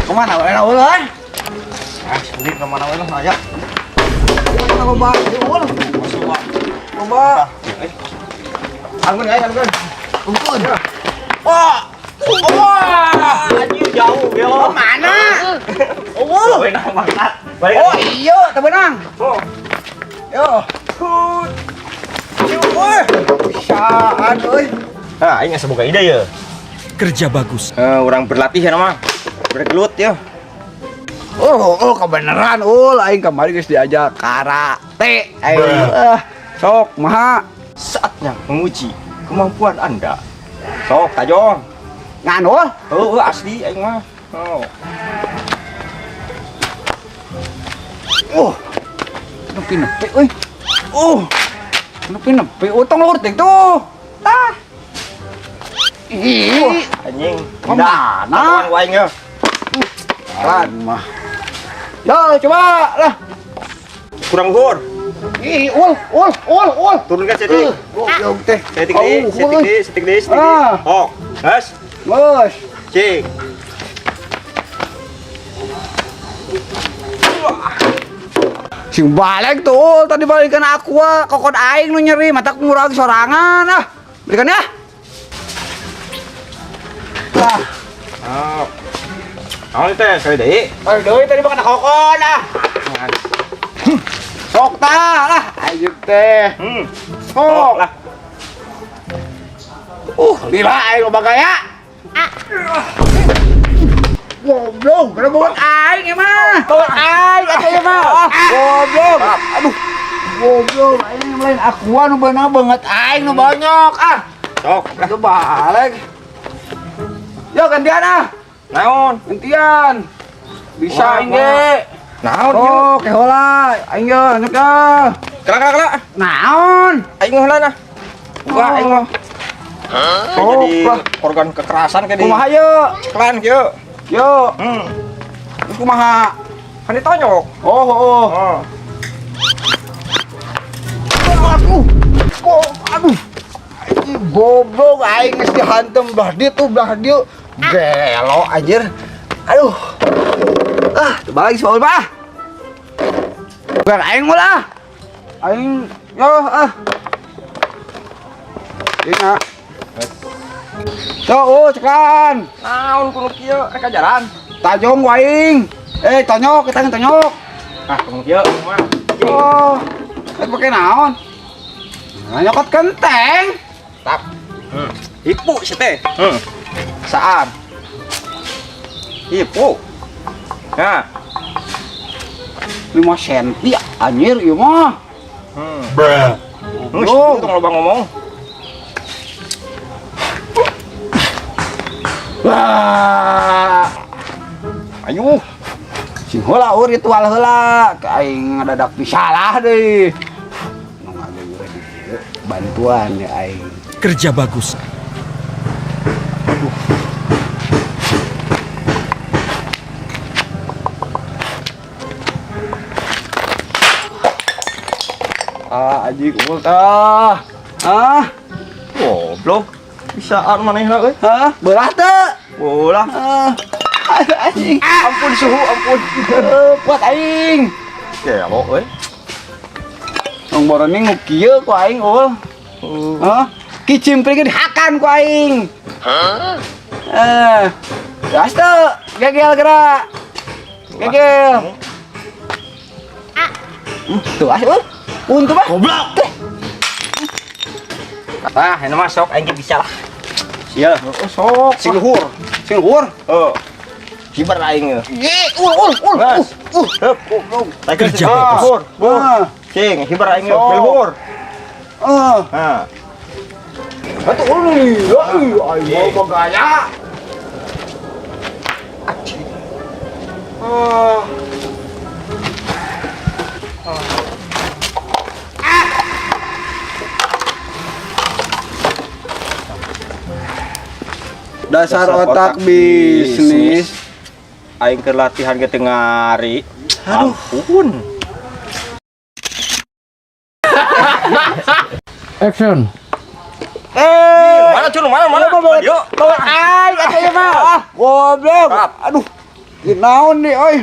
Kemana wae ulah? Ah, sulit kemana wae lah aya. Kemana loba? Ul. Loba. Anggun aing anggun. Anggun. Wah. Wah, anjir jauh gelo. Kemana? Oh. Beunang mangkat. Balik. Oh iya, teu beunang. Oh. Yo. Woi. Bisaan euy. Ah, aing asa boga ide ye. Kerja bagus. Orang berlatih ya nama. Bergelut ya. Oh, oh kebenaran ul aing kemarin geus diajak karate. Aing sok maha Saatnya menguji kemampuan Anda. Sok tajong. Ngan ul. Oh, asli aing mah. Oh. Oh. Nepi-nepi euy. Oh. Nepi-nepi utang luhur ting tuh. Ah. Ih, anjing. Kemana? Aing ya. Kan mah. Yo, coba lah. Kurang luhur. Ih, ul, ul, ul, ul. Turunkan setik. Goblok teh. Setik deui, setik deui, setik deui, setik deui. Oh, gas. Bos. Cing. Sing balik tuh, tadi balikan aku ah, kokot aing nu nyeri, mata murag sorangan ah. Balikan ya. Lah. Oh. Naon teh, sekali deui. Ayo deui tadi makan kokon ah. Sok tah lah, ayo teh. Sok lah. Lila aing loba gaya. Goblok, kenapa buat aing emang? Buat aing atuh ieu mah. Ah, goblok. Aduh. Goblok, aing lain akuan nu beunang banget aing nu banyak ah. Sok, lah balik. Yo gantian ah. Naon? Gantian. Bisa aing ge. Naon? Oh, ke heula. Aing ge nyek ah. Kela kela kela. Naon? Aing heula nah. Wah, aing mah. Jadi organ kekerasan kayak di. Kumaha ye? Ceklan kieu. Yo. Terus kumaha? Kan ditonyok. Oh, oh. Oh. Aduh. Kok aduh. Anjing goblok aing geus dihantem belah dieu tuh belah dieu. Gelo anjir. Aduh. Ah, coba lagi soal bah. Bukan aing ulah. Aing yo ah. Ini. Tuh, oh, cekan. Naon kudu kieu rek ajaran. Tajong waing. Tonyok, kita tonyok. Ah, kudu kieu mah. Oh, rek pake naon? Nah, nyokot kenteng. Tap. Ipu si teh. Saan. Ipu. Nah. 5 senti anjir ieu mah. Bruh. Geus, tong loba ngomong. Wah. Ayo. Sing heula eur ritual heula, aing ngadadak disalah deui. Nu ngageureun ieu bantuan ya aing. Kerja bagus. Aduh. Ah, anjing ul tah. Ah, goblok. Bisaan manehna euy. Hah? Belah teu? Bolah. Ah. Anjing. Ampun suhu, ampun. Kuat aing. Gelo euy. Tong borone nu kieu ku aing ul. Hah? Kicimpring ge dihakan ku aing. Hah? Gas teu, gegel gerak. Gegel. Tuh ah ul. Untung mah. Goblok. Ah, ini mah sok aing bisa lah. Iya, oh, sok. Sing luhur. Sing luhur. Heeh. Kibar aing. Ye, ul ul ul. Hup. Goblok. Kerja bagus. Luhur. Luhur. Cing, kibar aing luhur. Heeh. Nah. Atuh ul lila euy, aing mau gaya. Ah. Dasar otak bisnis. Aing keur latihan ge teu ngari. Aduh. Ampun. Action. Mana cun, mana mana? Bawa Yo. bawa aing atuh ieu mah. Ah, goblok. Tap. Aduh. Di naon nih, oi?